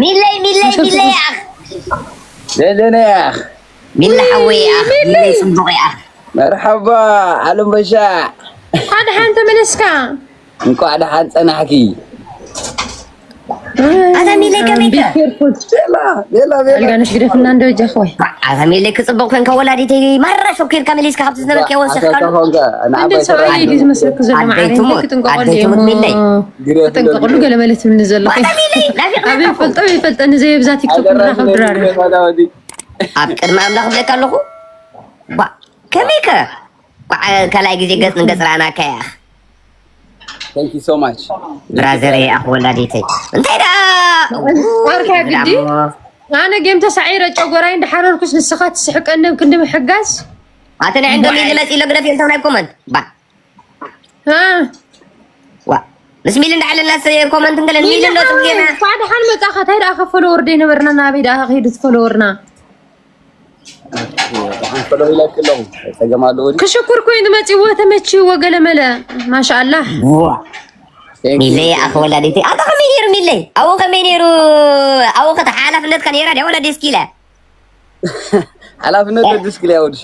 ሚለይ ሚለይ ሚለይ ኣኽ ደደነ ያኽ ሚለ ሓወይ ኣኽ ሚለይ ጽቡቕ ኣኽ መርሓባ ዓለም በሻዕ ሓደ ሓንቲ መለስካ እንኳዕ ደሓን ጸናሕኪ ኣታ ሚለይ ከመይ ከ ቤላ ቤላ ቤላ ኣልጋነሽ ግደፍና እንደ ወጃ ኾይ ኣታ ሚለይ ክጽብቕ ኮንካ ወላዲተይ ማራ ሸኪርካ መሊስካ ካብቲ ዝነበርካዮ ወሰኽካ ኣሎ ኣሰካ ኾንከ ንዓባይ እንደ ሰብኣይ እዩ ዝመስለክ ዘሎ ኣደይ ማዕረይ ትሙት ክትንቀቆ ኣደይ ትሙት ሚለይ ክትንቀቕሉ ገለ መለ ትብልኒ ዘለኹ ኣታ ሚለይ ናፊቕና ኣበይ ፈልጦ ይፈልጠኒ ዘየብዛ ቲክቶክ ምራኸብ ድራር ኣብ ቅድሚ ኣምላኽ ብለካ ኣለኹ ባ ከመይ ከ ኳዕ ካልኣይ ግዜ ገጽ ንገጽ ረኣናካ እያ Thank you so much ብራዘር ኣኽ ወላዲተይ እንታይ ደኣ ዋርካ ግዲ ኣነ ጌም ተሳዒረ ጨጎራይ እንዳሓረርኩስ ንስኻ ትስሕቀኒ ክንዲ ምሕጋዝ ኣተ ናይ ዕንዶ ሚሊ መጽእ ኢሎ ግደፍ የልተው ናይ ኮመንት ባ እ ዋ ምስ ሚሊ እንዳዓለና ኮመንት እንገለን ሚሊ እንዶ ጽጌና ኳዕ ደሓን መጻኻ እንታይ ደኣ ኸፈሎ ወርደ ይነበርና ናበይ ደኣ ከይዱ ትፈሎ ወርና ፈሎ ይለክ ኣለኹ ጸገም ኣለዎ ድዩ? ክሽኩር ኮይኑ መጺዎ ተመችዎ ገለመለ ማሻኣላህ ዋ ሚለይ ኣኸ ወላዲተይ ኣታ ከመይ ነይሩ ሚለይ ኣብኡ ከመይ ነይሩ ኣብኡ ከተ ሓላፍነትካ ነይራ ድያ ወላ ደስኪ ኢላ ሓላፍነት ደድስክል ያወድሾ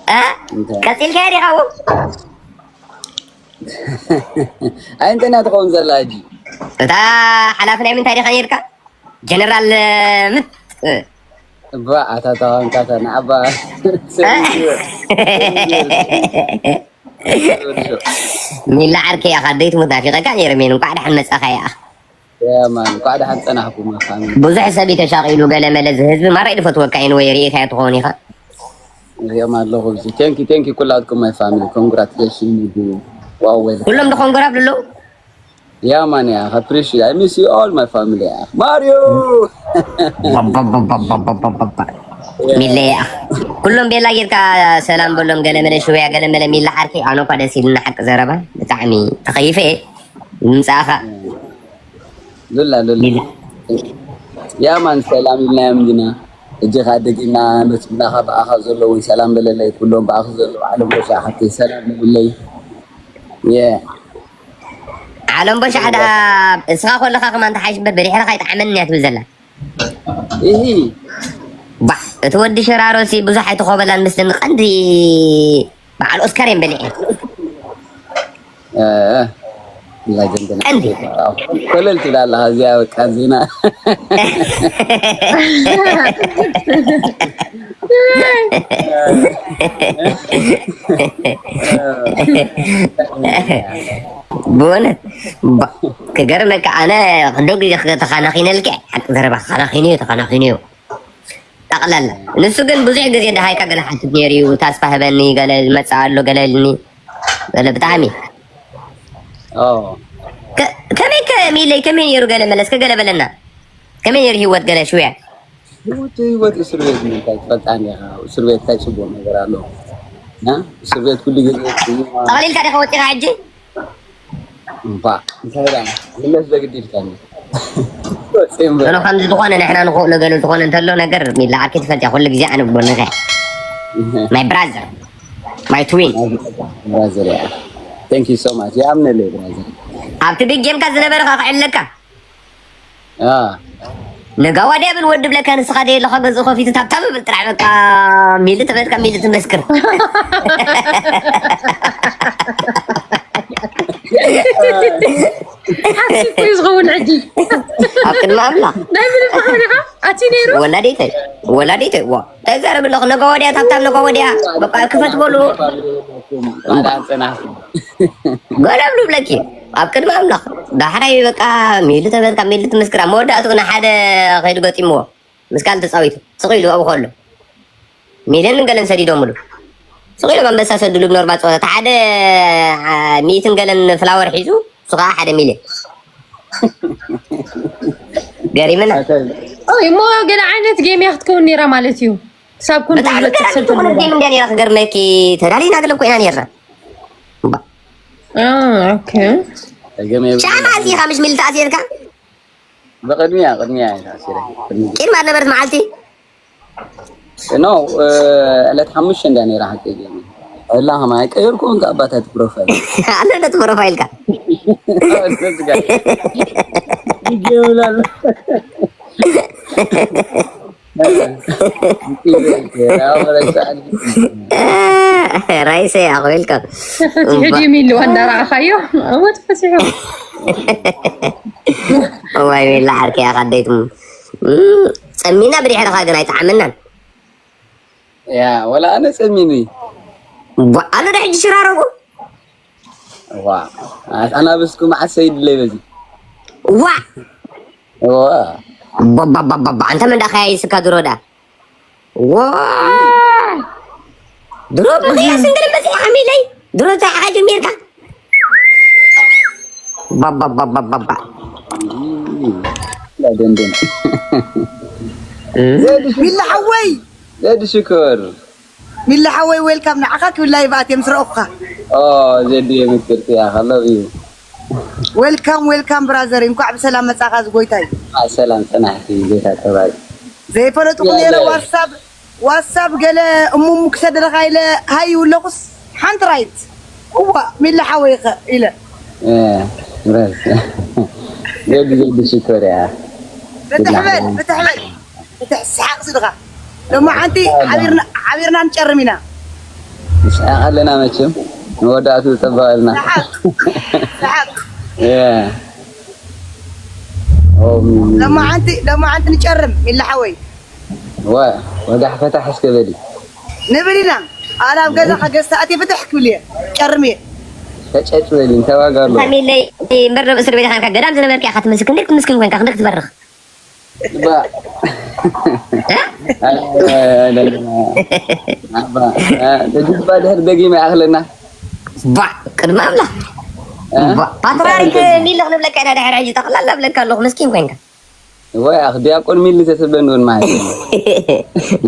እ? ቀፂልካ ዲኻ ኣብኡ ኣይንተና ትኸውን ዘላ ሕጂ እታ ሓላፊ ናይ ምንታይ ዲኻ ነይርካ ጀነራል ምጥ እባ ኣታ ተዋንካታ ንዓባ ሚላ ዓርከይ ኢኻ ደይትሙት ናፊቐካ ነይረ ሜን እንኳዕ ደሓን መጻኻ ኢኻ ያማን እንኳዕ ደሓን ጸናሕኩም ፋሚሊ ብዙሕ ሰብ እዩ ተሻቒሉ ገለ መለ እዚ ህዝቢ ማራ እዩ ዝፈትወካ እዩ ወይ ርኢኻዮ ትኸውን ኢኻ ሪኦም ኣለኹ እዚ ቴንኪ ቴንኪ ኩላትኩም ማይ ፋሚሊ ኮንግራቱሌሽን ይሁ ዋው ዌል ኩሎም ድኾንጎራብ ኣለዉ ያማን ያ ኣፕሪሺ I miss you all my family ያ ማሪዮ ሚለያ ኩሎም ቤላ ጌርካ ሰላም በሎም ገለመለ ሽወያ ገለመለ ሚላ ዓርከይ ኣነ እኳ ደስ ኢልና ሓቂ ዘረባ ብጣዕሚ ተኸይፈ እየ ምምፃእኻ ሉላ ሉላ ሚላ ያማን ሰላም ኢልናዮም እንዲና እጅኻ ደጊምና ነቲ ብናኻ ብኣኻ ዘለዉ እውን ሰላም በለለይ ኩሎም ብኣኺ ዘለዉ ዓለም ጎሻ ሓፍተይ ሰላም በለለይ የ ዓለም በሻዕ ደኣ እስኻ ከለኻ ከማን ተሓይሽ እምበር በዲሕኻ ኣይጠዓመኒ እያ ትብል ዘላ እሂ ባ እቲ ወዲ ሸራሮ ሲ ብዙሕ ኣይተኾበላን ምስልን ቀንዲ በዓል ኦስካር እየን በሊዐ እ፣ እ፣ ላጀንደና ቀንዲ ኮለል ትብላ ኣለኻ እዚኣ በቃ ዜና ብእውነት ባ- ክገርመካ ኣነ ክንዶ ግዜ ተኻናኺነልከ ሓቂ ዘረባ ተኻናኺኑ እዩ ተኻናኺኑ እዩ ጠቕላላ ንሱ ግን ብዙሕ ግዜ ደሃይካ ገለ ሓትት ነይሩ እዩ ታስፋ ህበኒ ገለ ዝመፅእ ኣሎ ገለ ልኒ ገለ ብጣዕሚ ኦ ከ- ከመይ ከ ሚለይ ከመይ ነይሩ ገለ መለስ ከገለ በለና ከመይ ነይሩ ህይወት ገለ ሽውያ ህይወት ህይወት እስር ቤት ምንታይ ትፈልጣ እንዲኻ እስር ቤት እንታይ ፅቡቅ ነገር ኣሎ እ? እስር ቤት ኩሉ ግዜ ጠቕሊልካ ዲኻ ወፂኻ ሕጂ እምባ እንታይ ዳ ምለስ ዘግዲድካኒ ወፂ እምበር ኖኖ ከምዚ ዝኾነ ንሕና ንኽእሎ ገለ ዝኾነ እንተሎ ነገር ሚላ ዓርኪ ትፈልጥ እያ ኩሉ ግዜ ኣነ ብጎንኻ my brother my twin ብራዘር ያ thank you so much ይኣምነለይ ብራዘር ኣብቲ ቢግ ጌምካ ዝነበረ ከክዕለካ አ ነጋዋ ድያ ብል ወዲ ብለካ ንስኻ ደየ ኣለኻ ገዝኡ ከፊቱ ታብታብ ብል ጥራሕ በቃ ሚሊ ተበልካ ሚሊ ትመስክር ሓሲብኩ እዩ ዝኸውን ሕጂ ኣብ ቅድሚ ኣምላኽ ናይ ምንም ብሓውሊኻ ኣቲ ነይሩ ወላዲተይ ወላዲተይ ዋ እንታይ ዘረብ ኣለኹ ነጋ ወዲያ ታብታብ ነጋ ወዲያ በቃ ክፈት በሉ ኣዳን ፅናሕኩም ገለብሉ ብለኪ ኣብ ቅድሚ ኣምላኽ ዳሕራይ በቃ ሚሊ ተበልካ ሚሊ ትምስክራ መወዳእትኡ ንሓደ ከይዱ ገጢምዎ ምስ ካልእ ተፃዊቱ ስቕ ኢሉ ኣብኡ ከሎ ሚልን ገለን ሰዲዶምሉ ስቕ ኢሎም ኣንበሳ ሰድሉ ብኖርባ ፀወታ እቲ ሓደ ሚእትን ገለን ፍላወር ሒዙ እሱ ከዓ ሓደ ሚልዮን ገሪምና እሞ ገለ ዓይነት ጌም እያ ክትከውን ነይራ ማለት እዩ ክሳብ ኮንቱ ብጣዕሚ ዝበፅሕ ገራሚ ሰብ ዝኾነ ተሎ ጌም እንዲያ ነይራ ክገርመኪ ተዳሊና ገለ ኮይና ነይርና ኦኬ ተገመ ሻማ ኣዚኻ ምሽ ሚሊ ተኣሲርካ ብቅድሚያ ቅድሚያ እያ ተኣሲረ ቂድማ ነበረት መዓልቲ ኖ ዕለት ሓሙሽተ እንዳ ነይራ ሓቂ ገሚ ኣላ ከማይ ቀይርኩ እንካ ኣባታት ፕሮፋይል። ኣለ ነት ፕሮፋይልካ። ይገብላል። ራይሰ ኣኽልካ ፈቲሑ ድዩ ሚሉ እንዳረኣኻዮ? እወ ተፈቲሑ። እዋይ ሚላ ዓርከይ ኣኻደይት ጸሚና ብድሕርኻ ግን ኣይጠዓመናን። ያ ወላ ኣነ ጸሚኒ። ኣነ ዶ ሕጂ ሽራረጉ? ዋ ኣናብስኩም ዓሰ ይድለይ በዚ ዋ ዋ ባባባባ። ኣንተ መን ዳኸያ ይስካ ድሮ ዳ? ዋ ድሮ ብኸያ ስንግል መጽያ ሓሚለይ ድሮ እንታይ ዓኻ ጀሚርካ? ባባባባባ። ላደንደን ሚላ ሓወይ ዘዲ ሽኮር ሚላ ሓወይ፣ ዌልካም። ንዓኻ ክብል ላይቭ ኣትየ ምስ ረእኹኻ። ኦ ዘዲ የምክርቲ ያኸ love you ዌልካም ዌልካም ብራዘር፣ እንኳዕ ብሰላም መጻኻ ዝጎይታይ። ሰላም ጽናሕቲ ጌታ ተባረክ። ዘይፈለጥኩ ነይረ። ዋትሳብ ዋትሳብ ገለ እሙሙ ክሰደለኻ ኢለ ሃይ ይብለኹስ ሓንቲ ራይት እዋ ሚላ ሓወይኸ ኢለ ዘዲ ዘዲ ሽኮር ያ ብትሕበል ብትሕበል ብትሕ ሰሓቅ ስድኻ ሎማዓንቲ ሓቢርና ንጨርም ኢና። ንስሓቅ ኣለና መቸም መወዳእቱ ዝጠበቐልና ሰሓቅ ሰሓቅ ያ ሎማዓንቲ ሎማዓንቲ ንጨርም ሚላ ሓወይ ዋ ወጋሕ ፈታሕ እስከ በሊ ንብል ኢና። ኣነ ኣብ ገዛ ከገዝተ ኣትየ ብትሕ ክብል እየ ጨርም እየ። ተጨጭ በሊ ተዋጋሎ ካሚለይ እምበር ዶ እስር ቤት ኢኻ ገዳም ዝነበርካ ኢኻ ትመስል። ክንደይ ምስኪን ኮንካ ክንደይ ክትበርኽ ባ ተጅባ ድሕር ደጊመ ይኣኽለና ባ ቅድሚ ኣምላኽ ባ ፓትርያርክ ሚልኽ ንብለካ ኢና ድሕር ሕጂ ጠቕላላ ብለካ ኣለኹ። ምስኪን ኮንካ ወይ ኣኽ ዲያቆን ሚሊ ተሰበን እውን ማለት እዩ።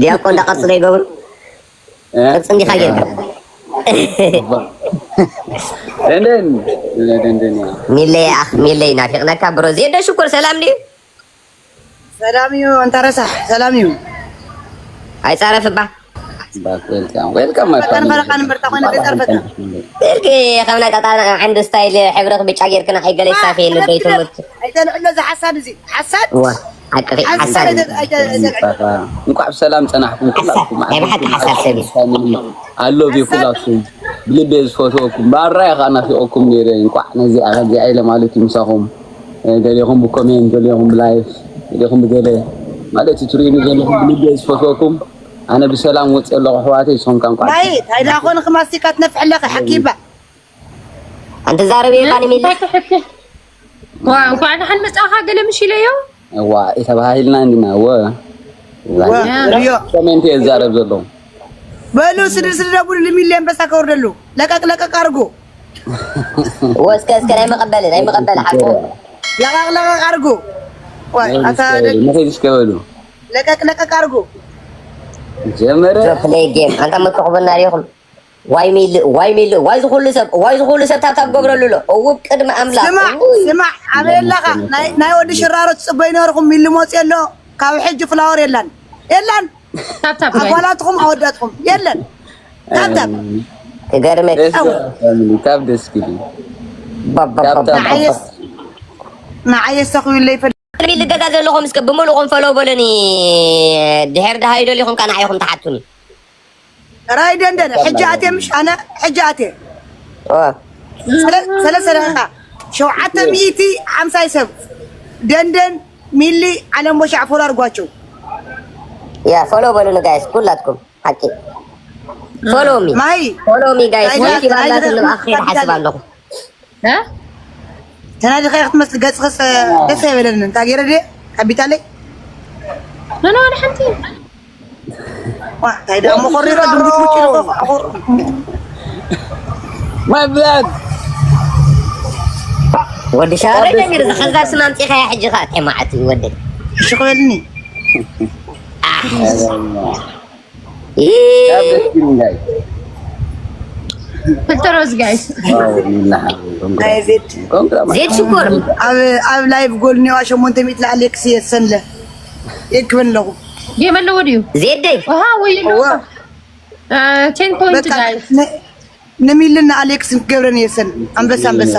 ዲያቆን ዳቐርጽ ዶ ይገብሩ ቅርጽ እንዲኻ ጌርካ ደንደን ደንደን ሚለይ ኣኽ ሚለይ ናፊቕናካ ብሮ። ዜዶ ሽኮር ሰላም ድዩ? ሰላም እዩ። እንታ ረሳሕ ሰላም እዩ። ኣይጻረፍባ ዌልካም ዌልካም ፈረቃን ፈረቃን እምበርታ ኮይነ ተጸርፈካ ስልኪ ከም ናይ ጣጣ ዓንዲ ስታይል ሕብርኽ ብጫ ጌርክና ኣይገለ ሳፌ ንደይ ትምህርት ኣይተልዕሎ እዚ ሓሳድ እዚ ሓሳድ ዋ ሓቅኺ ሓሳድ እንኳዕ ብሰላም ጸናሕኩም ኩላኩም ናይ ብሓቂ ሓሳብ ሰብ እዩ ኣሎ ቢኩላኩም ብልቤ ዝፈትወኩም ባራይ ከዓ ናፊቀኩም ነይረ እንኳዕ ነዚኣ ከምዚኣ ኢለ ማለት እዩ ምሳኹም ገሊኹም ብኮሜንት ገሊኹም ብላይፍ ገሊኹም ብገለ ማለት እዩ ትርእዩኒ ዘለኹም ብልቤ ዝፈትወኩም ኣነ ብሰላም ወፅእ ኣለኹ ኣሕዋተይ ንስኹም ከ እንኳዕ ናይ ታይዳ ኮንክ ማስቲካ ትነፍሕ ኣለኻ ሓኪባ ኣንተ ዛረብ የባን ሚል ዋ እንኳዕ ደሓን መጻኻ ገለ ምሽ ኢለዮ እዋ ተባሂልና እንዲና ወ ሪዮ ኮሜንት የዛረብ ዘለኹ በሉ ስድር ስድር ኣቡሉ ልሚሊ ኣንበሳ ከወርደሉ ለቀቅ ለቀቅ ኣርጉ ወስከ እስከ ናይ መቐበል ናይ መቐበል ሓቆ ለቀቅ ለቀቅ ኣርጉ ወይ ኣታ መሄድ እስከበሉ ለቀቅ ለቀቅ ኣርጉ ጀመረ ፕሌይ ጌም ኣንታ መጥኹብና ሪኹም ዋይ ሚል ዋይ ሚል ዋይ ዝኹሉ ሰብ ዋይ ዝኹሉ ሰብ ታብታብ ገብረሉ ኣሎ እውብ ቅድሚ ኣምላኽ ስማዕ እውይ። ስማዕ ኣበይ ኣለኻ ናይ ናይ ወዲ ሽራሮ ትጽበይ ነርኹም ሚሊ ሞጽእ ኣሎ ካብ ሕጂ ፍላወር የላን የላን ታብታብ ኣጓላትኹም ኣወዳትኹም የለን ታብታብ ክገርመክ ካብ ደስ ክብል ንዓየስ ንዓየስ ተኽብለይ ፈል ሚል ገዛ ዘለኹም እስከ ብምሉኹም ፈለው በሉኒ ድሕር ደሃዩ ደሊኹም ከዓ ንዓይኹም ትሓቱኒ ራይ ደንደን ሕጂ ኣቴ ምሽ ኣነ ሕጂ ኣቴ ኦ፣ ሰለስተ ደቂቃ ሸውዓተ ሚእቲ ሓምሳይ ሰብ ደንደን ሚሊ ዓለም ቦሻዕ ፎሎ ኣርጓቸው ያ ፎሎ በሉኒ ጋይስ ኩላትኩም ሓቂ ፎሎ ሚ ማይ ፎሎ ሚ ጋይስ ጋይስ፣ ወንቲ ባላት ጋይስ፣ ንብኣኽ ከይድ ሓስብ ኣለኹ እ? ተናዲኻ ክትመስል ገጽ ክስ ደስ ኣይበለንን እንታይ ገይረ ድየ ከቢታለይ ኖ ኖ ወላ ሓንቲ ዋ እንታይ ደኣ መኾሪራ ድምፅምጭ ኢልካ My blood ወዲ ሻረ ጀሚር ዝኸዛ ስም ኣምፂኻያ ሕጂ ኸዓ ጤማዓት ወደይ እሺ ክበልኒ ይ ካብ ደስ ይብል ጋይ ክልተ ሮዝ ጋይስ ናይ ዜድ ዜድ ሽኮር ኣብ ኣብ ላይቭ ጎል ኒዋ ሸሞንተ ሚእቲ ላዕሊ ክስየሰንለ ይክበን ኣለኹ ጌም ኣለዎ ድዩ ዜደይ ውሃ ወይ እዋ ቴን ፖይንት በቃ ጋይስ ነ- ንሚልን ንኣሌክስን ክገብረን እየ ሰን። ኣንበሳ፣ ኣንበሳ።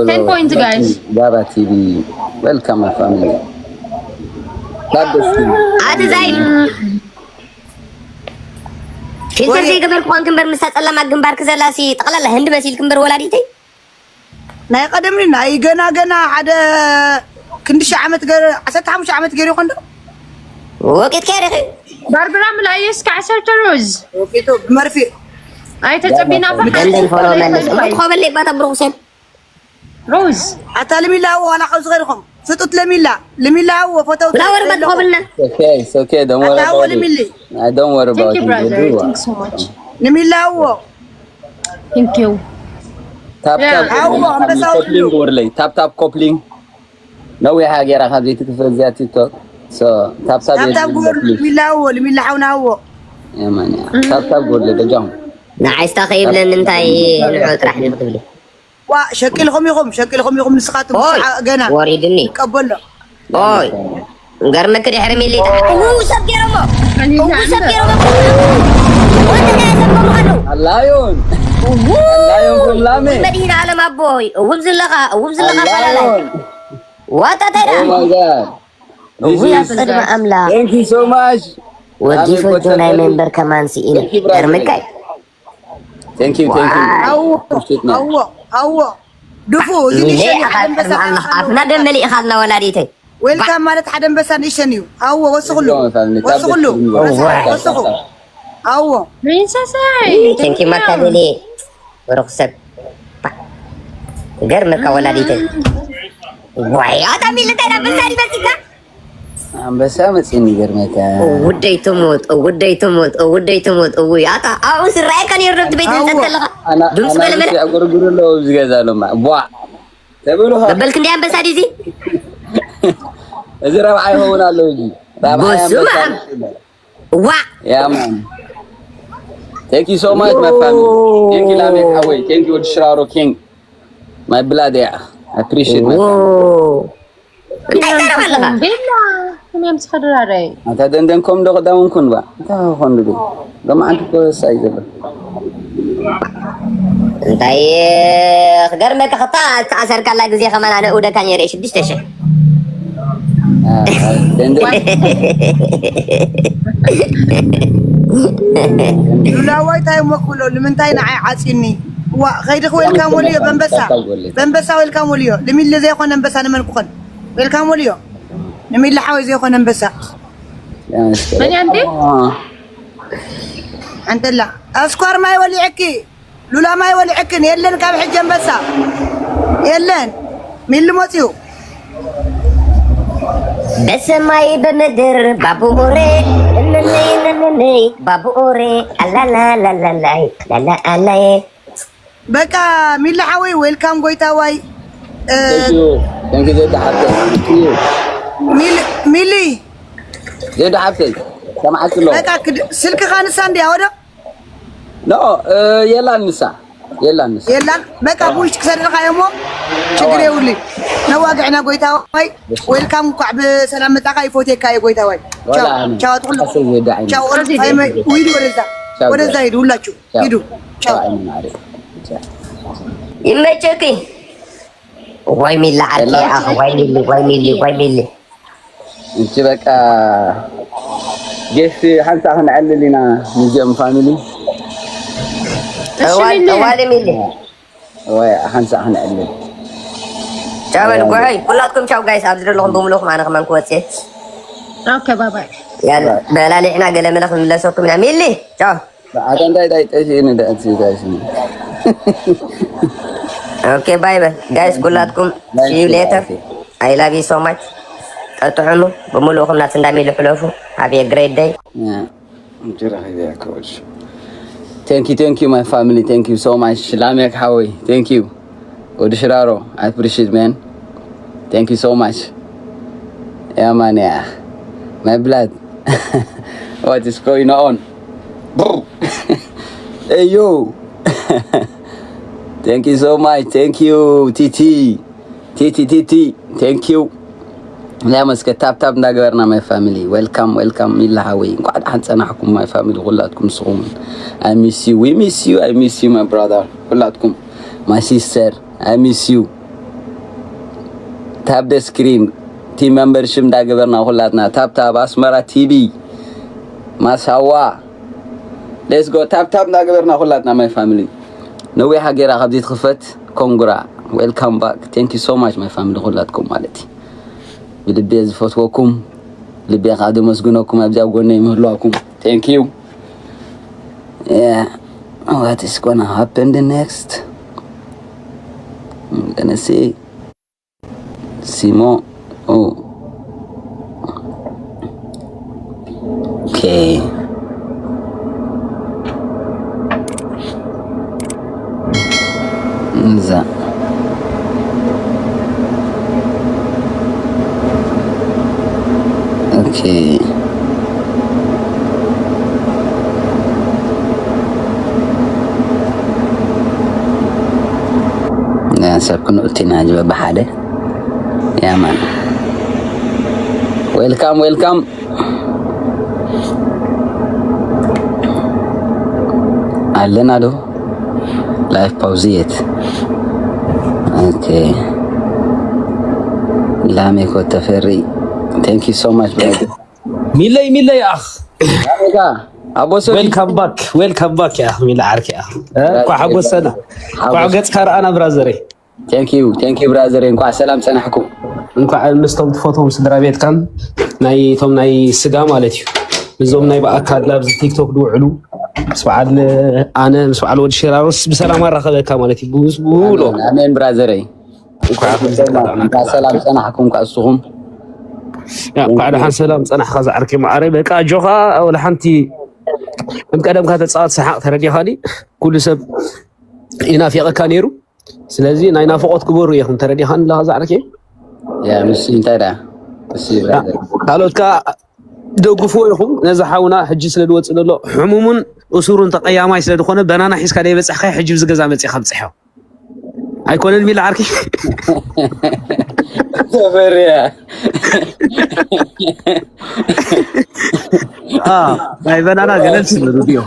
Ten point, guys. ጋራ ቲቪ፣ welcome my family። ታደስቲ ኣቲ ዛይድ ፊልተር ዘይገበርኩ ኮንክ እምበር፣ ምሳ ጸላማ ግንባርክ ዘላሲ ጠቕላላ ህንዲ መሲልክ እምበር ወላዲተይ። ናይ ቀደም ናይ ገና ገና ሓደ ክንዲ ሺሕ ዓመት ገ-፣ ዓሰርተ ሓሙሽተ ዓመት ገይሩ ይኾን ዶ? ወቂት ከይርኺ ባርብራ ምላየስ ከዓሰርተ ሮዝ ወቂቱ ብመርፌ። ኣይተጸቢና ደንደን ፎሎ መለስ እሞ ትኸበለይ ባታ ብሩኽ ሰብ ሮዝ ኣታ ልሚላ ዋላ ካብ ዝኸድኹም ስጡት ለሚላ፣ ልሚላ ወ ፎቶ ብላ ወርበት ትኸብልና okay it's okay don't worry ኣታ about it ወልሚሊ I don't worry about Thank you, it brother. Don't worry. Thank you so much. ንሚላ ወ ታፕ ታፕ Yeah. ኣዎ፣ ኣንበሳ ኮፕሊንግ ወሎ። ወርለይ ታፕ ታፕ ኮፕሊንግ ነዊሓ ገይራ ካብ ዘይትክፈል እዚኣ ቲክቶክ so ታፕ ታፕ ታብታብ ግበሩ። ልሚላ ወ ልሚላ ሓውና ወ የማን ታፕ ታፕ ወርለይ ደጃም ንዓይስታ ከይብለኒ እንታይ ንዑ ጥራሕ ክትብሊ ዋ ሸቂልኹም ኢኹም፣ ሸቂልኹም ኢኹም። ንስኻትኩም ኦይ ሰዓ ገና ወሪድኒ ይቀበሎ። ኦይ ገርመክ ድሕሪ ሚሊ እው ሰብ ገይሮሞ እው ሰብ ገይሮሞ ወንድና ሰብ ከምኻሉ ኣላዮን ኣላዮን ኮላሜ መድሂን ዓለም ኣቦይ እውብ ዝለኻ እውብ ዝለኻ ፈላላይ ኣላዮን ዋጣ እንታይ ደኣ Oh my god. This እውይ is ኣብ ቅድሚ ኣምላኽ Thank you so much. ወዲ ኣሜን ፈጆ ናይ ኮተት። መንበር ከማን ስኢነ Thank you, brother. ገርምካይ Thank you, thank you. ኣዎ Appreciate, man. ኣዎ ኣዎ ድፉ እዚ ሚሊ ንሸኒ ሓደ ኣኻል ኣንበሳ ቅድሚ ኣምላኽ ኣፍና ደም መሊእኻልና ወላዲተይ ዌልካም ማለት ሓደ ኣንበሳ ንሸኒ እዩ። ኣዎ ወስኽሉ Thank you, family. ወስኽሉ ታደስቲ ወስኽሉ ኣዎ ፕሪንሰሰይ ቴንኪ ማካሚሊ ብሩኽ ሰብ ገርምካ ወላዲተይ ዋይ ኣታ ሚሊ እንታይ ናብ በሳሪ መፂካ ኣንበሳ መፂኒ ገርመካ። ውደይ ትሙት ውደይ ትሙት ውደይ ትሙት እውይ ኣታ ኣብኡ ዝረኣየካ ነይሩ ዶብቲ ቤት ህንፀት ከለኻ ኣና ድምፂ ኣና በለመለ ኣጉርጉር ኣለዉ ዝገዛ ሎማ ቧ ተብሉ ኸ መበልክ እንዲ ኣንበሳ ዲዚ እዚ ረብዓ ይኸውን ኣሎ እዚ ረብዓ በስመ ኣንበሳ ኣብ። መፂኒ። ዋ Yeah, man. Thank you so much, my family. Thank you, Lamek Haway. Thank you, Shiraro King. My blood, yeah. I appreciate my family. እንታይ ትዛረብ ኣለኻ ቤላ ከመይ ምስ ከድራረይ ኣታ ደንደንኮም ዶ ክዳውንኩን ባ እንታይ ኾንዱ ዶ ሎማዓንቲ ኮ ሳይ ዘሎ እንታይ ክገርመካ ክታ ዝተኣሰርካላ ግዜ ከማን ኣነ እውደካ ነይረ ሽዱሽተ ሽሕ ደንደን ሉላዋይ እንታይ እሞ ክብሎ ንምንታይ ንዓይ ዓፂኒ ዋ ከይድኽ ዌልካም ወልዮ በንበሳ በንበሳ ዌልካም ወልዮ ልሚለ ዘይኮነ ኣንበሳ ንመን ክኾን ዌልካም ወልዮ ንሚለ ሓወይ ዘይኮነ ኣንበሳ መን እያ እንዴ ኣንተላ ኣስኳር ማይ ወሊዐኪ ሉላ ማይ ወሊዐክን የለን ካብ ሕጂ ኣንበሳ የለን ሚሊ መፅዩ በሰማይ በምድር ባቡኦሬ እነነይ እነነይ ባቡኦሬ ኣላላላላላይ ላላኣላየ በቃ ሚሊ ሓወይ ዌልካም ጎይታዋይ እ፣ Thank you. Thank you, Zed Happy. Thank you. ሚሊ- ሚሊ Zed Happy. ሰማዕቲ ኣሎ በቃ ክድ- ስልክኻ ንሳ እንድያ ወዶ ኖ የላን ንሳ የላን ንሳ የላን በቃ ቡሽ ክሰድልካ እሞ ችግር የብሉ ነዋግዕና ጎይታዋይ ዌልካም እንኳዕ ብሰላም መጣካ ይፎቴካ እየ ጎይታዋይ ቻው ወላ ኣነ ቻው ኣትኩሉ ሓሰብ ዘዳዓኝ ቻው ኦል ፋይመ ውይዱ ወደዛ ወደዛ ሂዱ ሁላችሁ ሂዱ ቻው ይመቸኪ ወይ ሚሊ ዓርኪ ኣኸ ወይ ሚሊ ወይ ሚሊ ወይ ሚሊ እንቺ በቃ ጌስ ሓንሳ ክንዕልል ኢና ንዚኦም ፋሚሊ ጠዋል ጠዋል ሚሊ ወይ ሓንሳ ክንዕልል ቻው በል ጉዐይ ኩላትኩም ቻው ጋይስ ኣብዚ ዘለኹም ብምልኹም ኣነ ከማን ክወፅእ ኦኬ ባይ ባይ ያለ በላሊዕና ገለ መለ ክንምለሰኩም ኢና ሚሊ ቻው ኣታ እንታይ ታይ ጠፊእኒ ደእቲ ጋይስ ኦኬ ባይ ባይ ጋይስ ኩላትኩም see you later I love you so much ቀጥዕሙ ብምልእኹም ናት እንዳሚሉ ሕለፉ have a great day እንጀራ ከይበያ ከወጭ Thank you, thank you, my family. Thank you so much. Lamek Howie, thank you. Odishiraro, I appreciate, man. Thank you so much. Yeah, man, yeah. My blood. What is going on? Brr. Hey, yo. Thank you so much. Thank you, T T. T T, T T. Thank you. ያ መስከ ታፕታፕ እንዳገበርና my family። Welcome welcome ሚላ ሓወይ፣ እንኳዕ ደሓን ጸናሕኩም my family። ኩላትኩም ንስኹም I miss you, we miss you, I miss you my brother። ኩላትኩም my sister, I miss you። Tap the screen። Team membership እንዳገበርና ኩላትና ታፕታፕ ኣስመራ ቲቪ ማሳዋ። Let's go። ታፕታፕ እንዳገበርና ኩላትና my family። ነዊሓ ገይራ ካብዚ ትኽፈት። ኮንግራ። Welcome back, thank you so much my family ኩላትኩም ማለት እዩ። ብልቤ ዝፈትወኩም፣ ልቤ ከዓ ዘመስግነኩም ኣብዚ ኣብ ጎነይ ምህላዋኩም። Thank you። Yeah, what is gonna happen the next? I'm gonna see. Simo. Oh. Okay. እዛ። ኦኬ። ያ ሰብ ክንኡቲ ኢና ጅበ ብሓደ። ያማን። Welcome, welcome። ኣለና ዶ? Live pause የት? ኦኬ። ላሜኮ ተፈሪ፣ thank you so much brother። ሚለይ፣ ሚለይ ኣኽ። ላሜካ፣ ኣቦ ሰሪ። Welcome back፣ welcome back ያ ሚለ ዓርኪ ያ። እ፣ እንኳዕ ሓጎሰና። ሓጎስ። እንኳዕ ገጽካ ረኣና ብራዘረይ። Thank you, thank you brother፣ እንኳዕ ሰላም ጸናሕኩም። እንኳዕ ምስቶም ትፈትዎም ስድራ ቤትካን ናይ ቶም ናይ ስጋ ማለት እዩ፣ እዞም ናይ ብኣካል ኣብዚ ቲክቶክ ዝውዕሉ ምስ በዓል ኣነ ምስ በዓል ወዲ ሽራሮስ ብሰላም ኣራኸበካ ማለት እዩ። ብውስ ብውሎ ኣሜን፣ ኣሜን ብራዘረይ። እንኳዕ ሰላም ጸናሕኩም፣ እንኳዕ እስኹም። ያ፣ እንኳዕ ደሓን ሰላም ጸናሕካ ዝዓርከይ መዓረይ። በቃ ኣጆኻ፣ ወላ ሓንቲ ከም ቀደምካ ተጻወት ሰሓቕ፣ ተረዲኻኒ። ኩሉ ሰብ ይናፍየቐካ ነይሩ። ስለዚ ናይ ናፍቖት ግበሩ ኢኹም፣ ተረዲኻኒ ኣለኻ ዝዓርከይ። ያ፣ ምስ እንታይ ደኣ? ምስ ያ፣ ብራዘር። ካልኦት ከኣ ደግፍዎ ኢኹም ነዚ ሓውና፣ ሕጂ ስለ ዝወጽእ ዘሎ ሕሙሙን እሱሩን ተቐያማይ ስለ ዝኾነ፣ በናና ሒዝካ ደይበጻሕካዮ፣ ሕጂ ብዚ ገዛ መጺእካ ብጽሕዮ። ኣይኮነን ሚላ ዓርኪ? ተፈርያ። አ፣ ናይ በናና ገለል ስለ ዝብዮ።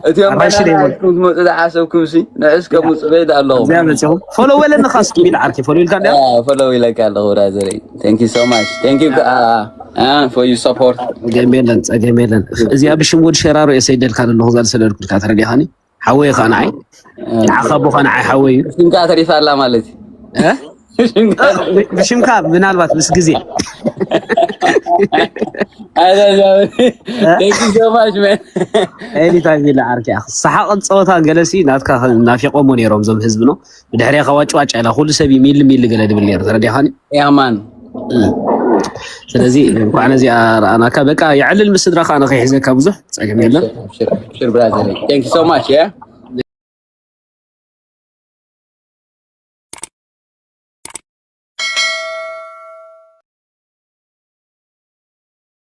እቲኦም ኣራንሺ ደይ በናና ሒዝኩም ትመጹ ዝሓሰብኩም ሲ፣ ንዕስ ከም ውጽእ በይድ ኣለኹም። እዚኣ መጺኹም። ፎሎ በለኒ ኻስ ሚላ ዓርኪ፣ ፎሎ ኢልካ እንዲያ? ያ፣ ፎሎ ኢለካ ኣለኹ ብራዘረይ። Thank you so much. Thank you, uh, uh, for your support። ጸገም የለን፣ ጸገም የለን። እዚኣ ብሽም ወዲ ሸራሮ እየ ሰይደልካ ዘለኹ፣ እዛ ዝሰደድኩልካ፣ ተረዲኻኒ? ሓወይ ኸኣ ንዓይ። ንዓኻ ኣቦኻ ንዓይ ሓወይ እዩ። ሽምካ ተሪፋ ኣላ ማለት እዩ። እ? ሽምካ ብሽምካ ምናልባት ምስ ግዜ። ኣዛ፣ ዛ፣ እ? Thank you so much, man። ኤኒ ታይም ኢለ ዓርኪ ኣኽ። ሰሓቕን ጸወታን ገለሲ ናትካ ናፊቖሞ ነይሮም እዞም ህዝቢ ነው። ብድሕሪኻ ዋጭ ዋጭ ኢላ ኩሉ ሰብ እዩ ሚሊ ሚሊ ገለ ድብል ነይሩ፣ ተረዲኻኒ? ያ ማን። እ። ስለዚ እንኳዕ ነዚኣ ረኣናካ። በቃ የዕልል ምስ ስድራኻ ኣነ ከይሕዘካ ብዙሕ ጸገም የለን። ኣብሽር፣ ኣብሽር ብራዘር። Thank you so much, yeah?